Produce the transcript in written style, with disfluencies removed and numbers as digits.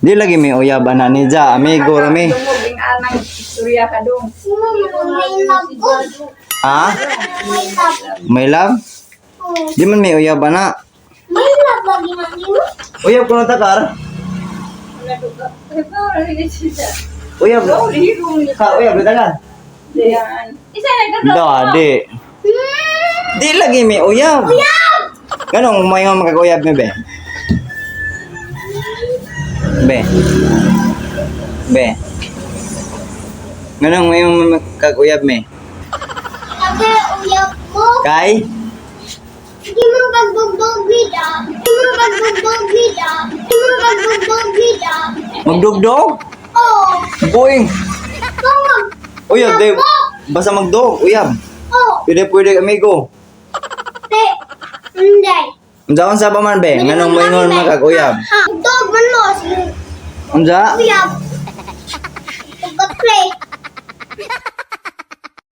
Di lagi may uyab ana ni Ja, amigo rami. Dungog ing anang istorya ka dong. May love ko. Ha? May love. May love? Oh. Di man may uyab ana. May love lagi na nimo. Uyab ko na takar. Wala do ka. Ay, wala siya. Uyab. Oh, lihirong niya. Ka uyab na takar. Yan. Isa na Da, di. Di lagi may uyab. Uyab! Ganong may nga magkakuyab mi be? Be. Be. Ganong may magkakuyab mi? Kasi uyab mo. Kay? Di mo pagdugdog nila. Di mo pagdugdog nila. Di mo pagdugdog nila. Magdugdog? Oh. Boing. Kung mag... Uyab, di. Basta magdog, uyab. Oh. Pwede pwede amigo. Te. Hindi. Unsa unsa pa man be? Nganong moingon magkakuyab? Ha. Dog man mo. Sige. Unsa? Uyab. Pagka-play.